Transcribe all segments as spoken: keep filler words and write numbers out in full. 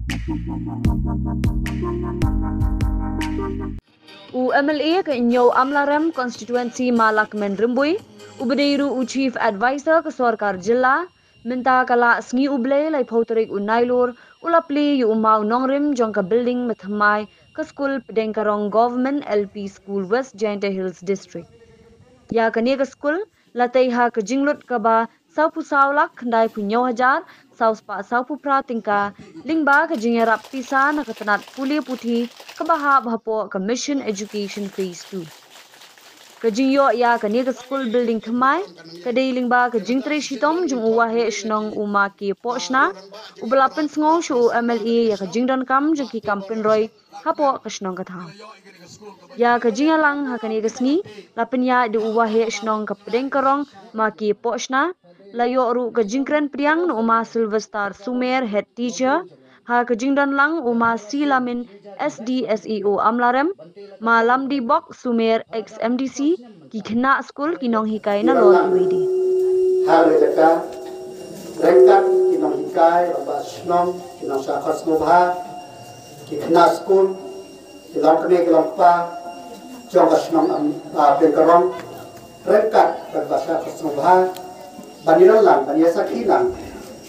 U M L A ka Hynñiew Amlarem Constituency, Ma Lakmen Rymbui, uba dei ruh u Chief Advisor ka Sorkar Jylla, mynta ka la sngi U Blei laiphew tarik u Nailur, u la plie ïa u maw nongrim jong ka building bathymmai ka skul Pdengkarong Government L P School, West Jaintia Hills District. Ïa kane ka skul la tei ha ka jinglut kaba sawphew saw lak khyndai phew hynñiew hajar saw spah sawphew phra tyngka, lyngba ka jingïarap pisa na ka tnat pule puthi kaba hap hapoh ka Mission Education Phase two. Ka jingïoh ïa kane ka skul building thymmai ka dei lyngba ka jingtrei shitom jong u Waheh Shnong u Ma K Pohshna, uba la pynsngew sha u M L A ïa ka jingdonkam jong ki kam pynroi hapoh ka shnong ka thaw. Ïa ka jingïalang ha kane ka sngi la pynïaid da u Waheh Shnong ka Pdengkarong, Ma K Pohshna, la ïoh ruh ka jingkren pdiang na u Ma Sylvester Sumer, Head Teacher, ha ka jingdon lang u Ma C Lamin, S D S E O Amlarem, Ma Lamdibok Sumer, ex M D C, ki khynnah skul, ki nonghikai nalor kiwei de. Ha kane ka jaka, ryngkat ki nonghikai, rangbah shnong, ki nongshah khot sngewbha, ki khynnah skul, ki longkmie ki longkpa jong ka shnong, um, uh, Pdengkarong, ryngkat bad ba shah khot sngewbha ban ïalang, ban ïasakhi lang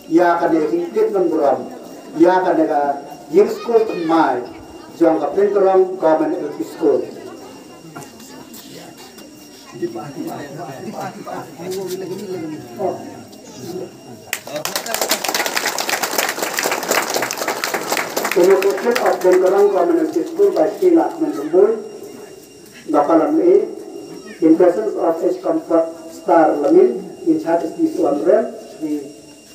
ïa kane ka jingkit nongburom ïa kane ka ïing skul thymmai jong ka Pdengkarong Government L P School. In the presence of Pdengkarong Government L P School by Sri Lakshman Kumbul, Local M L A, in presence of H Comfort Star Lamin, in charge S D C O Amrem, Sri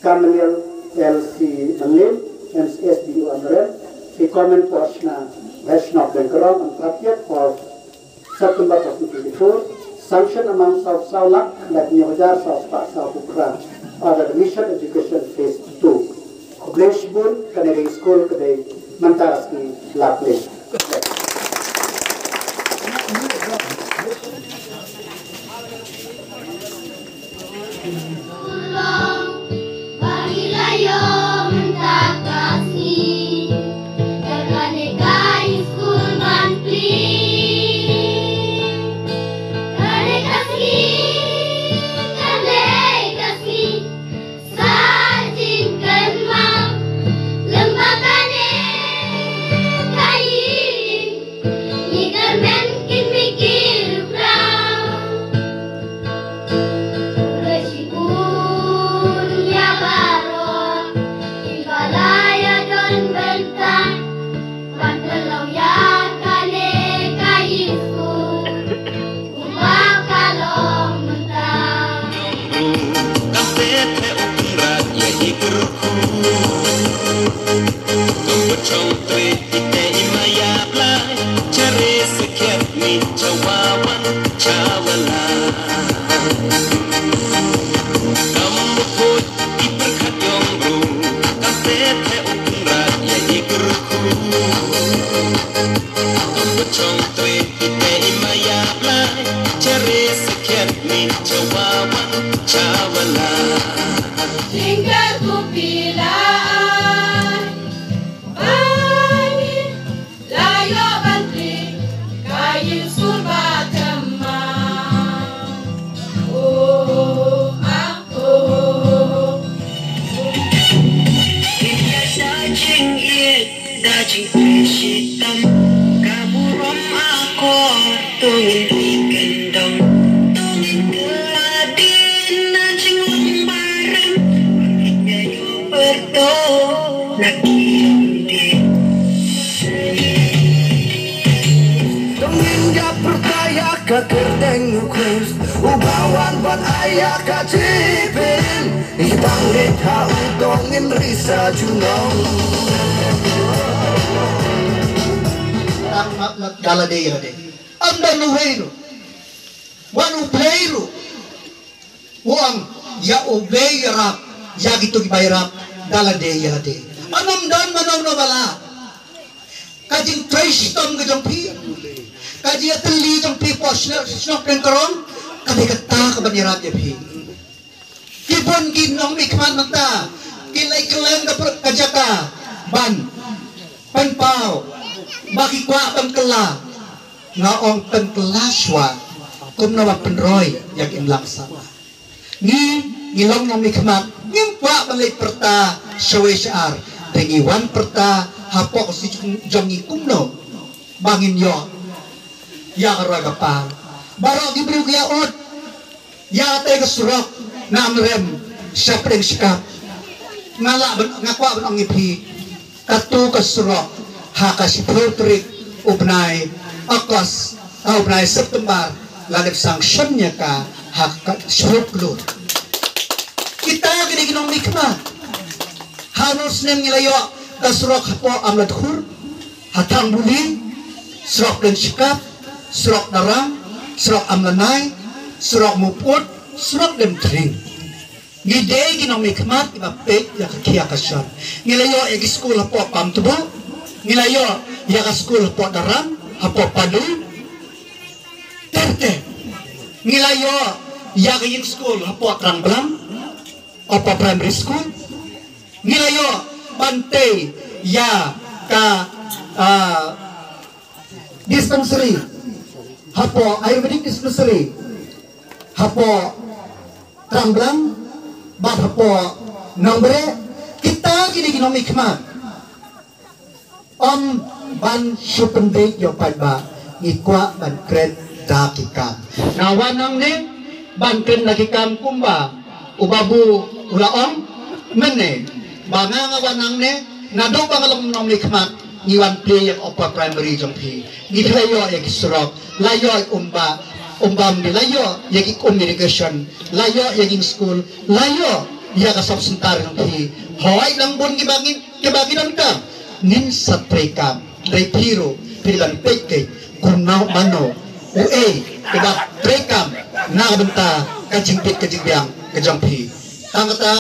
Gamaliel L C Lamin, M C S D O Amrem, Sri Komen Poshna, Vaishnav Pdengkarong, on thirtieth of September twenty twenty-four, sanction amount of saw lak, lak hynñiew hajar saw spah saw phew phra, under the Mission Education Phase two. Khublei shibun, kane ka skul ka dei mynta ka sngi la plie. Ngi kyrmen kin mih ki riewkhraw. Khublei shibun ïa baroh kiba la ïadon bynta ban pynlong ïa kane ka ïing skul kumba ka long mynta. Kam phet phet u Kynrad ïa i kyrkhu. Kam phet chong trei. Ite i maya Blai, chare sakhiat ni chawa wan chawa la. Kam mukut i pyrkhat yong bru, kam phet phet u Kynrad ïa i kyrkhu. Kam phet chong trei, ite i maya Blai, chare sakhiat ni chawa wan chawa la. Jingkyrkhu phi la ai. Bani la ïoh ban plie ka ïing skul ba thymmai. Oh, ah, oh. Ïa sa jingïeit da jingplie shitom ka burom akor. To ngin ïa kyndong, to ngin kylla dien na jinglong barim, ngin ïa ïoh pyrto na ki ïing dien. To ngin ïa pyrta ïa ka kyrteng u Khrist, uba wan ban ai ïa ka jingpynim. Ïa ki bangeit ha u to ngin ri sa junom. Tang map map da lade ïa lade. Ym don uwei ruh. Wan U Blei ruh u ong ïa U Blei ïarap ïa kito kiba ïarap da lade ïa lade. Ym don mano mano ba lah. Ka jingtrei shitom ka jong phi, ka jingïatylli jong phi hapoh shnong, shnong Pdengkarong, ka dei kata kaban ïarap ïa phi. Ki bun ki nongmihkhmat mynta ki la kylleng ka pyrkhat ka jaka ban ba ki kwah ban kylla. Nga ong pynkylla shuwa kumno ban pynroi ïa ka imlang sahlang. Ngi, ngi long nongmihkhmat, ngim kwah ban leit pyrta shawei sha ar, te ngi wan pyrta hapoh ka constituency jong ngi kumno ba ngin ïoh ïa ka roi ka par. Baroh ki briew ki ïa ud ïa kata ka surok na Amlarem sha pdeng Shkap. Nga lah ban, nga kwah ban ong ïa phi, kato ka surok ha ka shiphew tarik u bnai August, ha u bnai September la dep sanction ïa ka ha ka shiphew klur. Kita ki dei ki nongmihkhmat. Ha u snem ngi la ïoh ka surok hapoh Amlatkhur, ha Thangbuli, surok pdeng Shkap, surok Darrang, surok Amlanai, surok Mawpud, surok Demtring. Ngi dei ki nongmihkhmat kiba peit ïa ka khia ka shon. Ngi la ïoh ïa ki skul hapoh Pamtbu. Ngi la ïoh ïa ka skul hapoh Darrang, hapoh Padu. Ter ter. Ngi la ïoh ïa ka ïing skul hapoh Trangblang, Upper Primary School. Ngi la ïoh ban tei ïa ka, ah, dispensary hapoh Ayurvedic dispensary hapoh Trangblang bad hapoh Nongbreh. Kita ki dei ki nongmihkhmat. Ym ban shu pynbeit ïa u paidbah, ngi kwah ban kren da ki kam. Nga wan hangne ban kren da ki kam kumba u Babu u la ong mynne ba nga, nga wan hangne naduh ba nga long nongmihkhmat, ngi wan plie ïa ka Upper Primary jong phi. Ngi la ïoh ïa ki surok, la ïoh ïa ka umbam, umbam di, la ïoh ïa ki um irrigation, la ïoh ïa ki skul, la ïoh ïa ka sub center jong phi. Hooid, nang bun kiba ngin, kiba ki donkam, ngin sa treikam. Dei phi ruh phi dei ban peit keiñ kumno, mano uei uba treikam na ka bynta ka jingbit ka jingbiang ka jong phi. Tang kata.